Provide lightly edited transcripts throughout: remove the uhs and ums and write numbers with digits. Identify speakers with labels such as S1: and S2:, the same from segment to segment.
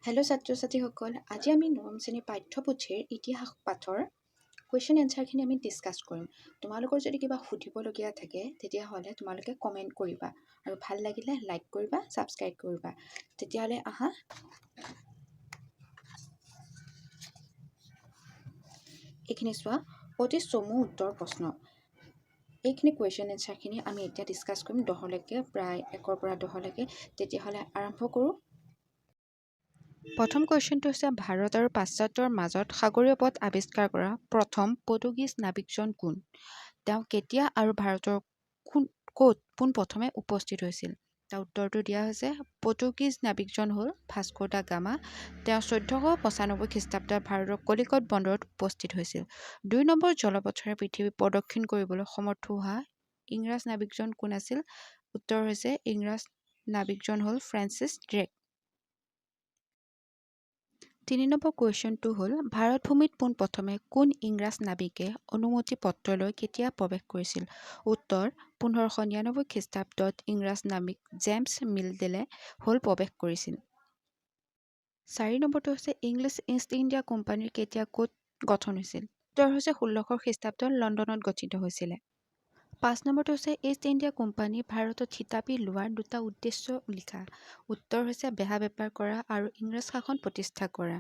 S1: Hello' ছাত্ৰ ছাত্ৰীসকল, আজি আমি নৱম শ্ৰেণীৰ পাঠ্যপুথিৰ ইতিহাস পাঠৰ কুৱেশ্যন এনচাৰখিনি আমি ডিছকাছ কৰিম। তোমালোকৰ যদি কিবা সুধিবলগীয়া থাকে, তেতিয়াহ'লে তোমালোকে কমেণ্ট কৰিবা আৰু ভাল লাগিলে লাইক কৰিবা, ছাবস্ক্ৰাইব কৰিবা। তেতিয়াহ'লে আহা, এইখিনি চোৱা। অতি চমু উত্তৰ প্ৰশ্ন। এইখিনি কুৱেশ্যন এনচাৰখিনি আমি এতিয়া ডিছকাছ কৰিম 10লৈকে, প্ৰায় 1ৰ পৰা 10লৈকে। তেতিয়াহ'লে আৰম্ভ কৰোঁ। প্ৰথম কুৱেশ্যনটো হৈছে, ভাৰত আৰু পাশ্চাত্যৰ মাজত সাগৰীয় পথ আৱিষ্কাৰ কৰা প্ৰথম পৰ্তুগীজ নাবিকজন কোন? তেওঁ কেতিয়া আৰু ভাৰতৰ কোন ক'ত পোনপ্ৰথমে উপস্থিত হৈছিল? তাৰ উত্তৰটো দিয়া হৈছে, পৰ্তুগীজ নাবিকজন হ'ল ভাস্কো দা গামা। তেওঁ 1495 খ্ৰীষ্টাব্দত ভাৰতৰ কলিকত বন্দৰত উপস্থিত হৈছিল। 2 নম্বৰ, জলপথেৰে পৃথিৱী প্ৰদক্ষিণ কৰিবলৈ সমৰ্থ হোৱা ইংৰাজ নাবিকজন কোন আছিল? উত্তৰ হৈছে, ইংৰাজ নাবিকজন হ'ল ফ্ৰেন্সিছ ড্ৰেক। 3 নম্বৰ কুৱেশ্যনটো হ'ল, ভাৰতভূমিত পোনপ্ৰথমে কোন ইংৰাজ নাবিকে অনুমতি পত্ৰ লৈ কেতিয়া প্ৰৱেশ কৰিছিল? উত্তৰ, 1599 খ্ৰীষ্টাব্দত ইংৰাজ নাবিক জেমছ মিল্ডেলে হ'ল প্ৰৱেশ কৰিছিল। 4 নম্বৰটো হৈছে, ইংলিছ ইষ্ট ইণ্ডিয়া কোম্পানীৰ কেতিয়া ক'ত গঠন হৈছিল? উত্তৰ হৈছে, 1600 খ্ৰীষ্টাব্দত লণ্ডনত গঠিত হৈছিলে। 5 নম্বৰটো হৈছে, ইষ্ট ইণ্ডিয়া কোম্পানী ভাৰতত থিতাপি লোৱাৰ দুটা উদ্দেশ্য লিখা। উত্তৰ হৈছে, বেহা বেপাৰ কৰা আৰু ইংৰাজ শাসন প্ৰতিষ্ঠা কৰা।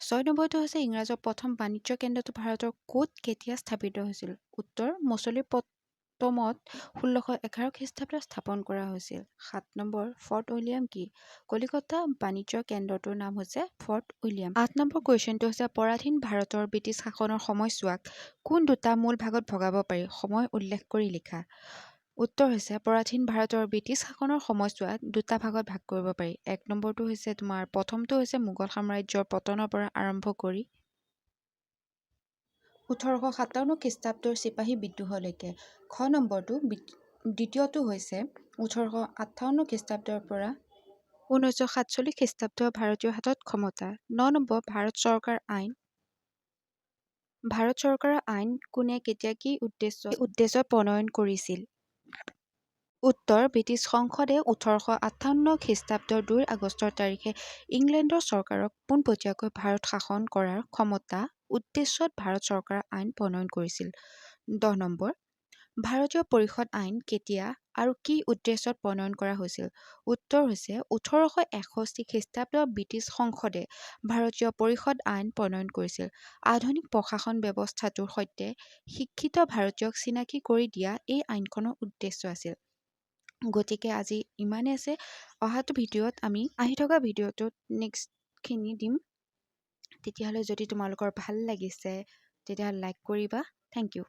S1: 6 নম্বৰটো হৈছে, ইংৰাজৰ প্ৰথম বাণিজ্য কেন্দ্ৰটো ভাৰতৰ ক'ত কেতিয়া স্থাপিত হৈছিল? উত্তৰ, মছলিপট্টমত 1611 খ্ৰীষ্টাব্দত স্থাপন কৰা হৈছিল। 7 নম্বৰ, ফৰ্ট উইলিয়াম কি? কলিকতা বাণিজ্য কেন্দ্ৰটোৰ নাম হৈছে ফৰ্ট উইলিয়াম। 8 নম্বৰ কুৱেশ্যনটো হৈছে, পৰাধীন ভাৰতৰ ব্ৰিটিছ শাসনৰ সময়ছোৱাক কোন দুটা মূল ভাগত ভগাব পাৰি? সময় উল্লেখ কৰি লিখা। উত্তৰ হৈছে, পৰাধীন ভাৰতৰ ব্ৰিটিছ শাসনৰ সময়ছোৱাত দুটা ভাগত ভাগ কৰিব পাৰি। 1 নম্বৰটো হৈছে তোমাৰ, প্ৰথমটো হৈছে মোগল সাম্ৰাজ্যৰ পতনৰ পৰা আৰম্ভ কৰি 1857 খ্ৰীষ্টাব্দৰ চিপাহী বিদ্ৰোহলৈকে। খ নম্বৰটো, দ্বিতীয়টো হৈছে 1858 খ্ৰীষ্টাব্দৰ পৰা 1947 খ্ৰীষ্টাব্দৰ ভাৰতীয় হাতত ক্ষমতা। 9 নম্বৰ, ভাৰত চৰকাৰ আইন। ভাৰত চৰকাৰৰ আইন কোনে, কেতিয়া, কি উদ্দেশ্যত প্ৰণয়ন কৰিছিল? উত্তৰ, ব্ৰিটিছ সংসদে 1858 খ্ৰীষ্টাব্দৰ 2 আগষ্টৰ তাৰিখে ইংলেণ্ডৰ চৰকাৰক পোনপটীয়াকৈ ভাৰত শাসন কৰাৰ ক্ষমতা উদ্দেশ্যত ভাৰত চৰকাৰৰ আইন প্ৰণয়ন কৰিছিল। 10 নম্বৰ, ভাৰতীয় পৰিষদ আইন কেতিয়া আৰু কি উদ্দেশ্যত প্ৰণয়ন কৰা হৈছিল? উত্তৰ হৈছে, 1861 খ্ৰীষ্টাব্দত ব্ৰিটিছ সংসদে ভাৰতীয় পৰিষদ আইন প্ৰণয়ন কৰিছিল। আধুনিক প্ৰশাসন ব্যৱস্থাটোৰ সৈতে শিক্ষিত ভাৰতীয়ক চিনাকি কৰি দিয়া এই আইনখনৰ উদ্দেশ্য আছিল। গতিকে আজি ইমানেই আছে। অহাটো ভিডিঅ'ত আমি আহি থকা ভিডিঅ'টোত নেক্সটখিনি দিম। তেতিয়াহ'লে যদি তোমালোকৰ ভাল লাগিছে, তেতিয়াহ'লে লাইক কৰিবা। Thank U.